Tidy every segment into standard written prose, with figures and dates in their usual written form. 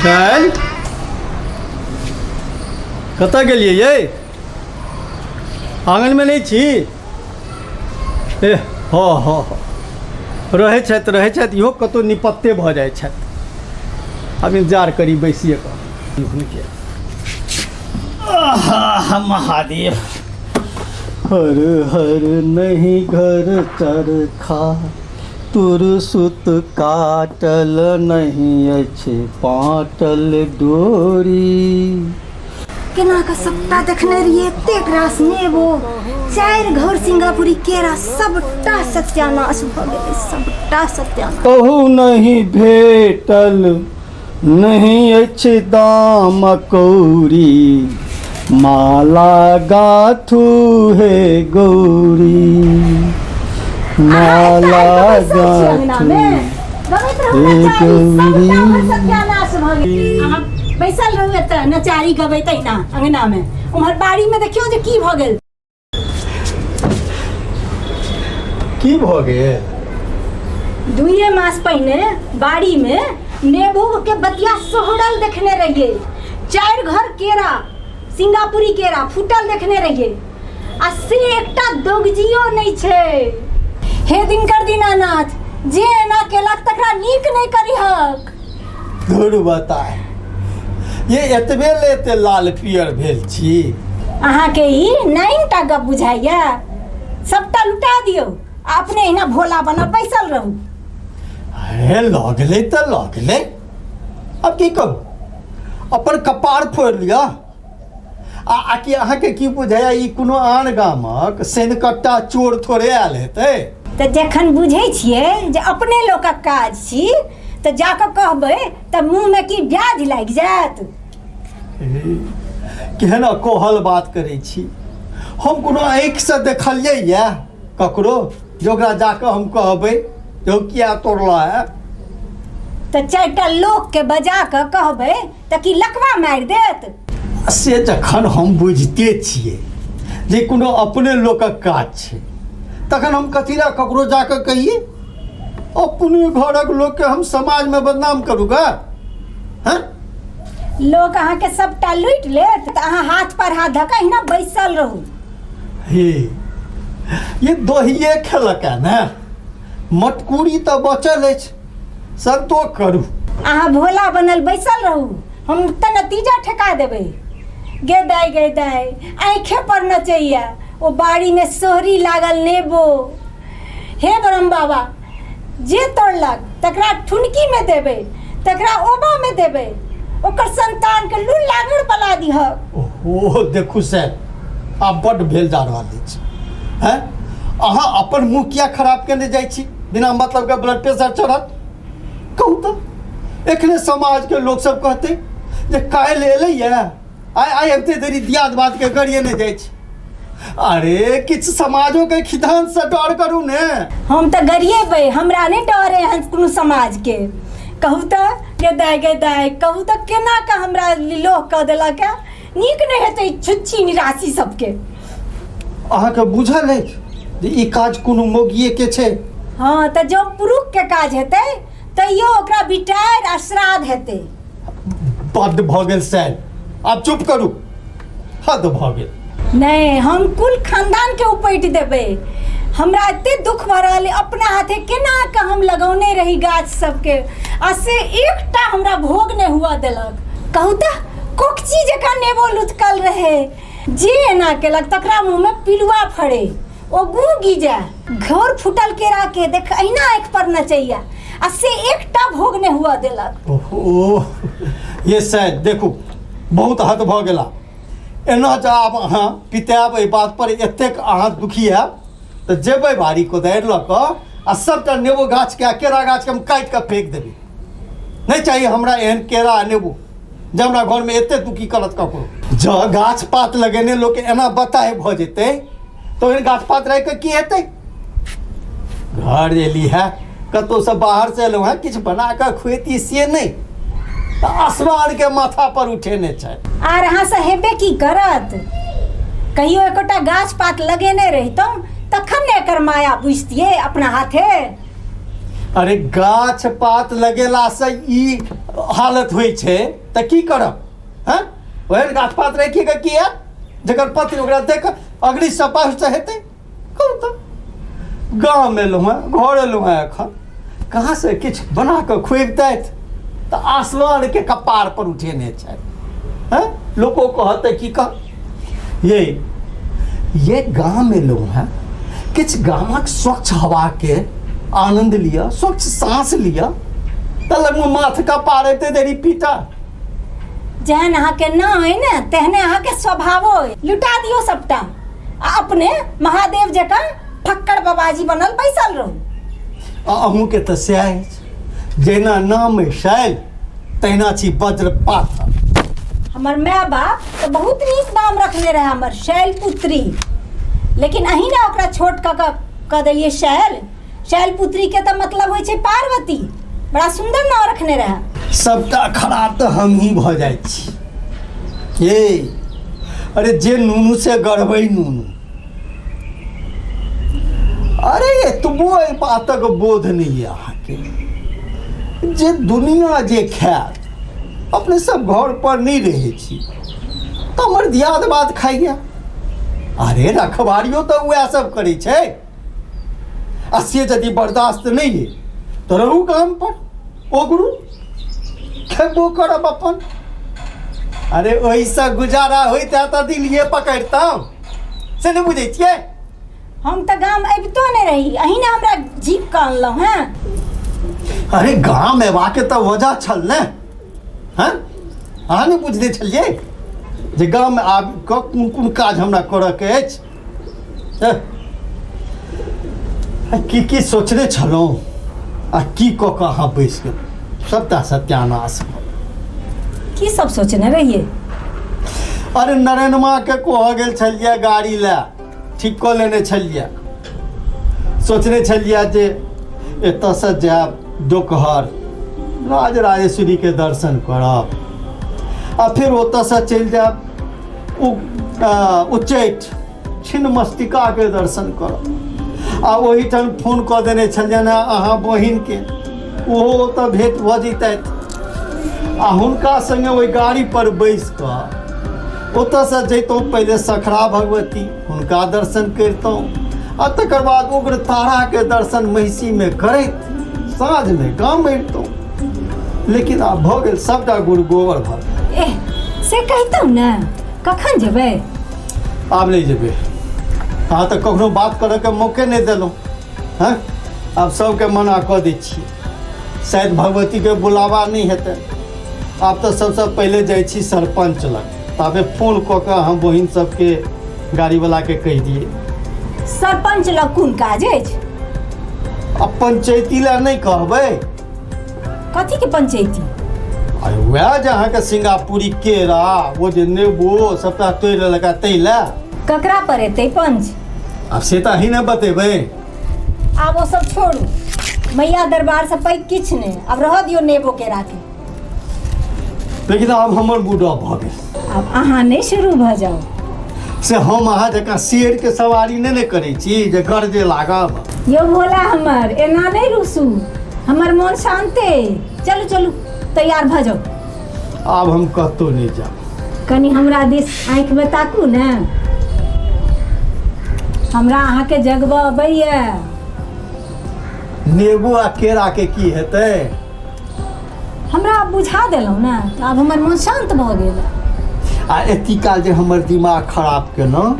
चल, कतऽ गेलियै यै? आङ्गनमे नहि छी? ए हँ हँ हँ, रहै छथि, रहै छथि, इहो कतहु निपत्ते भऽ जाइ छथि। आब इन्तजार करी बैसिए कऽ हुनके। आहा महादेव, हर हर नहीं घर चरखा तुर सुत काटल नहीं अछि पाटल डोरी। केना कऽ सबटा देखने रहियै, एतेक रास नेबो, 4 घौर सिंगापुरी केरा, सबटा सत्यानाश भऽ गेलै, सबटा सत्यानाश। कहू नहीं भेटल नहीं अछि दाम कौरी, माला गाथू हे गौरी, माला गाथू हे गौरी। अहाँ बैसल रहू एतऽ, नचारी गबैत अहिना अंगना में, उम्हर बाड़ी में देखियौ जे की भऽ गेल। की भऽ गेल? 2 मास पहिने बाड़ी में नेबो के बतिया सोहरल देखने रहिए, 4 घर केरा सिंगापुरी केरा फूटल देखने रहिए, आ से एकटा दोगजियो नहीं छै। हे दिनकर दीनानाथ, जे एना केलक तकरा नीक नहीं करिहक। धुर बताए, ये एतबे ले एते लाल पियर भेल छी। अहाँके ई नाइन टा गप बुझाइया? सबटा लुटा दियौ आ अपने एहिना भोला बनल बैसल रहू। अरे लगलै तऽ लगलै, अब की कहू, अपन कपार फोड़ि लिअ। आ कि अहाँके की बुझाइया, ई कोनो आन गामक सेनकट्टा चोर थोड़े आयल हेतै? तऽ जखन बुझै छियै जे अपने लोकक काज छी तऽ जाकऽ कहबै तऽ मुँहमे की ब्याज लागि जायत? केहन अकोहल बात करै छी। हम कोनो आँखिसँ देखलियै यऽ ककरो जे ओकरा जाकऽ हम कहबै जे हौ किया तोड़लह है? तऽ 4टा लोकके बजा कऽ कहबै तऽ की लकवा मारि देत? से जखन हम बुझिते छियै जे कोनो अपने लोकक काज छै, तखन हम कथी लए ककरो जाकऽ कहियै? अपने घरक लोकके हम समाजमे बदनाम करू गा? हँ, लोक अहाँके सबटा लूटि लेत तऽ अहाँ हाथ पर हाथ धऽ कऽ अहिना बैसल रहू। हे, ये दहिए खेलक है ने, मटकूरी तऽ बचल अछि, संतोष करू। अहाँ भोला बनल बैसल रहू, हम तऽ नतीजा ठेका देबै। गे दाइ, गे दाइ, आँखे पर नचैया ओ बाड़ीमे सोहरी लागल नेबो। हे ब्रह्म बाबा, जे तोड़लक तकरा ठुनकीमे देबै, तकरा ओबामे देबै, ओकर संतानके लूल लागड़ बना दिहक। ओहो देखू साहब, आब बड्ड भेल जा रहल अछि। हैं, अहाँ अपन मुँह किया खराब केने जाइ छी? बिना मतलब के ब्लड प्रेशर चढ़त। कहू तऽ, एखने समाजके लोक सब कहतै जे काल्हि एलैए, आइ आइ अबिते देरी दियाद बादके गरिए नहि जाइ छै। अरे किछु समाजो के खिधान से डर करू ने। हम तऽ गरिएबै, हमरा नहि डर है एहन कोनो समाज के। कहू तऽ गे दाइ, गे दाइ, कहू तऽ केना कऽ हमरा लोह कऽ देलक है? नीक नहि हेतै छुच्छी निराशी सबके। अहाँके बुझल अछि जे ई काज कोनो मौगिए के छै? हँ, तऽ जँ पुरुष के काज हेतै तैयो ओकरा बिटारि आ श्राद्ध हेतै। बड्ड भऽ गेल सैल, आब चुप करू, हद भऽ गेल। नहि, हम कुल खानदान के उपटि देबै। हमरा एते दुख भऽ रहल अइ, अपना हाथे केना कऽ हम लगौने रही गाछ सबके आ से एकटा हमरा भोग नहि हुअ देलक। कहू तऽ कोकची जकाँ नेबो लुथकल रहे, जे एना केलक तकरा मुँहमे पिलुआ फड़े, ओ गुह गिजै। घोर फूटल केरा के देख अहिना आँखि पर नचैया आ से एकटा भोग नहि हुअ देलक। ओहो ये शायद देखू बहुत हद भऽ गेला। एना जँ आब अहाँ पितायब एहि बात पर, एतेक अहाँ दुखी हैब तऽ जेबै बाड़ी कोदारि लऽ कऽ आ सबटा नेबो गाछके आ केरा गाछके हम काटि कऽ फेंक देबै। नहि चाही हमरा एहन केरा आ नेबो जे हमरा घरमे एते दुखी करत ककरो। जँ गाछ पात लगेने लोक एना बताह भऽ जेतै तऽ ओहन गाछ पात राखि कऽ की हेतै? घर एली है, कतहुसँ बाहरसँ एलहुँ हेँ, किछु बना कऽ खुएती से नहि, तऽ आसमानके माथा पर उठेने छथि। आर अहाँसँ हेबे की करत? कहियो एकोटा गाछ पात लगेने रहितहुँ तखन ने एकर माया बुझतियै अपना हाथे। अरे गाछ पात लगेलासँ ई हालत होइ छै तऽ की करब? हँ, ओहन गाछ पात राखिए कऽ की हैत जकर पत्नी ओकरा देख कऽ अग्नि सपासँ हेतै? कहू तऽ, गाँवमे एलहुँ हेँ, घर एलहुँ हेँ, एखन कहाँसँ किछु बना कऽ खुअबितथि तऽ आसमानके कपार पर उठेने छथि। हँ, लोको कहतै की कह ये गाम एलहुँ हेँ, किछु गामक स्वच्छ हवाके आनन्द लिअ, स्वच्छ साँस लिअ, तऽ लगमे माथ कपार एते देरी पीटा। जेहन अहाँके नाम अइ ने तेहने अहाँके स्वभावो अइ। लुटा दियौ सबटा आ अपने महादेव जकाँ फक्कड़ बाबाजी बनल बैसल रहू। आ अहूँके तऽ सएह अछि, जहिना नाम अइ शैल तहिना छी वज्रपात। हमर माय बाप तऽ बहुत नीक नाम रखने रहे हमर, शैलपुत्री, लेकिन अहीं ने ओकरा छोट कऽ कऽ कऽ देलियै शैल। शैलपुत्री के तऽ मतलब होइ छै पार्वती। बड़ा सुंदर नाम रखने रहे। सबटा खराब तऽ हमही भऽ जाइ छी। ये अरे जे नूनू से गढ़बै नूनू। अरे एतबो एहि बातक बोध नहि यऽ अहाँके जे दुनिया जे खायत, अपने सब घर पर नहि रहै छी तऽ हमर दियाद बाद खाइया। अरे रखबारियो तऽ उएह सब करै छै, आ से यदि बर्दाश्त नहि अइ तऽ रहू गाम पर, ओगरू खेबो करब अपन। अरे ओहिसँ गुजारा होइत तऽ दिल्लीए पकड़ितहुँ, से नहि बुझै छियै? हम तऽ गाम अबितो नहि रही, अहीं ने हमरा जीप कऽ अनलहुँ हेँ। अरे गाम अयबाके तऽ वजह छल ने। हँ, अहाँ नहि बुझने छलियै जे गाममे आबि कऽ कोन कोन काज हमरा करऽके अछि? की की सोचने छलहुँ आ की कऽ कऽ अहाँ बैस गेल, सबटा सत्यानाश भऽ गेल। की सब सोचने रहियै? अरे नरेनमा के कह गेल छलियै गाड़ी लए, ठीक कऽ लेने छलियै। सोचने छलियै जे एतऽसँ जायब डोकहर, राज राजेश्वरीके दर्शन करब आ फेर ओतऽसँ चलि जायब उच्चैठ छिन्नमस्तिकाके दर्शन करब। आ ओहिठाम फोन कऽ देने छलियनि हेँ अहाँ बहिनके, ओहो ओतऽ भेँट भऽ जैतथि आ हुनका सङ्गे ओहि गाड़ीपर बैस कऽ ओतऽसँ जैतहुँ पहिले सखरा भगवती, हुनका दर्शन करितहुँ आ तकर बाद उग्रताराके दर्शन महिषीमे करैत साँझमे गाम अबितहुँ। लेकिन आब भऽ गेल सबटा गुड़ गोबर भऽ गेल। एह, से कहितहुँ ने, कखन जेबै? आब नहि जेबै। अहाँ तऽ कखनो बात करऽके मौके नहि देलहुँ। हँ, आब सबके मना कऽ दै छियै, शायद भगवतीके बुलावा नहि हेतै। आब तऽ सबसँ पहिले जाइ छी सरपञ्च लग, ताबे फोन कऽ कऽ अहाँ बहिन सबके गाड़ीवलाके कहि दियै। सरपञ्च लग कोन काज अछि? आ पंचैती लए नहि कहबै? कथी के पंचैती? अरे वएह जे अहाँके सिंगापुरी केरा, ओ जे नेबो सबटा तोड़ि लेलक ताहि लए। ककरा पर एतै पंच? आब से तऽ अहीं ने बतेबै। आब ओ सब छोड़ू, मैया दरबार से पैघ किछु नहि। आब रहऽ दियौ नेबो केरा के। लेकिन आब हमर बूढ़ा भऽ गेल। आब अहाँ नहि शुरू भऽ जाउ। से हम अहाँ जकाँ शेर के सवारी नहि ने करै छी जे गरजे लागब। यौ भोला हमर, एना नहि रुसू, हमर मोन शान्त अइ। चलू चलू, तैयार भऽ जाउ। आब हम कतहु नहि जायब। कनि हमरा दिस आँखिमे ताकू ने, हमरा अहाँके जगबऽ अबैए। नेबो आ केरा के की हेतै? हमरा आब बुझा देलहुँ ने तऽ आब हमर मोन शान्त भऽ गेल। आ एती काल जे हमर दिमाग खराब केलहुँ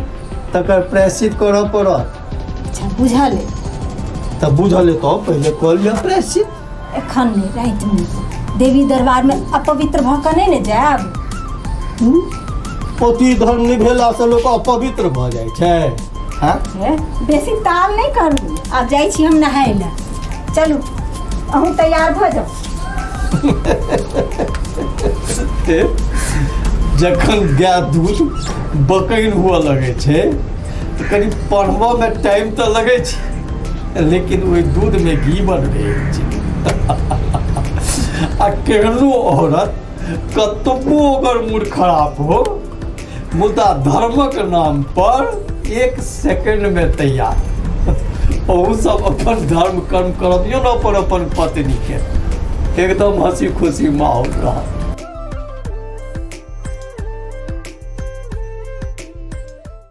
तकर प्रायश्चित करऽ पड़त। अच्छा बुझल अइ। तऽ बुझल अइ तऽ पहिले कऽ लिअ प्रायश्चित। एखन नहि, रातिमे देवी दरबारमे अपवित्र भऽ कऽ नहि ने जायब। पति धर्म निभेलासँ लोक अपवित्र भऽ जाइ छै? हँ? हे, बेसी ताल नहि करू, आब जाइ छी हम नहाय लए। चलू अहूँ तैयार भऽ जाउ। जखन गाय दूध बकैन हुअ लगै छै तऽ कनि पढ़बऽमे टाइम तऽ लगै छै, लेकिन ओहि दूधमे घी बनबै छै। आ केहनो औरत कतबो ओकर मूड खराब हो, मुदा धर्मक नाम पर एक सेकंडमे तैयार। अहू सब अपन धर्म कर्म करबियौ ने अपन अपन पत्नीके। एकदम हंसी खुशी माहौल रहा।